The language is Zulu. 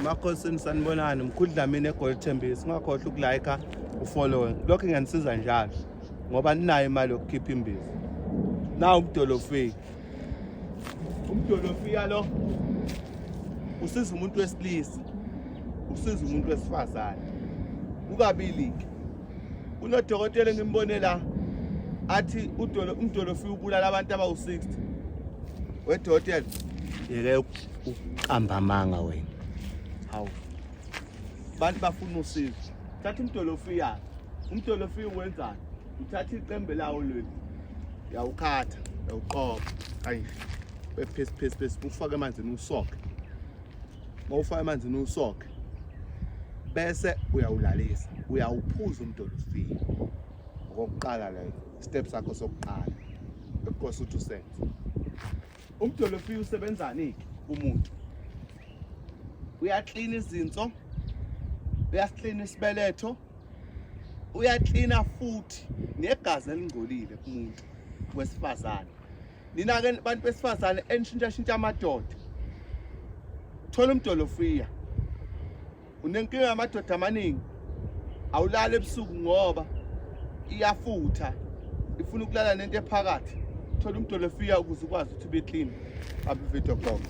Emakhosini sanibonani, mkhulu Dlamini eGoli Thembisa. Ungakhohlwa ukulike, ufollow. Lokho ngiyanisiza njalo ngoba ninayo imali yokukhipha imbiza. Nawu umdolofiya. Umdolofiya lo usiza umuntu wesilisa, usiza umuntu wesifazane. Kukabili-ke. Kunodokotela engimbone la athi udolo umdolofiya ubulala abantu abawu-60. Wedokotela, yeke ukuqamba amanga wena. Hawu. Abantu bafuna usizo. Thatha umdolofiya. Umdolofiya wenzani? Uthatha iqembe lawo leli. Uyawukhatha, uyawuqoba. Ayi. Bephesi phesi phesi ufake emanzini usoke. Mawufaka emanzini usoke. Bese uyawulalisa, uyawuphuza umdolofiya. Okokuqala leyo, step sakho sokuqala. Ekukose ukuthi usenze. Umdolofiya usebenzani-ke kumuntu? Uyaklina izinso, uyasiklina isibeletho, uyaklina futhi negazi elingcolile kumuntu wesifazane. Nina-ke bantu besifazane enishintshashintsha amadoda, thola umdolofiya. Unenkinga yamadoda amaningi, awulali ebusuku ngoba iyafutha, ifuna ukulala nento ephakathi. Thola umdolofiya ukuze ukwazi ukuthi ube clean. Happy video gogo.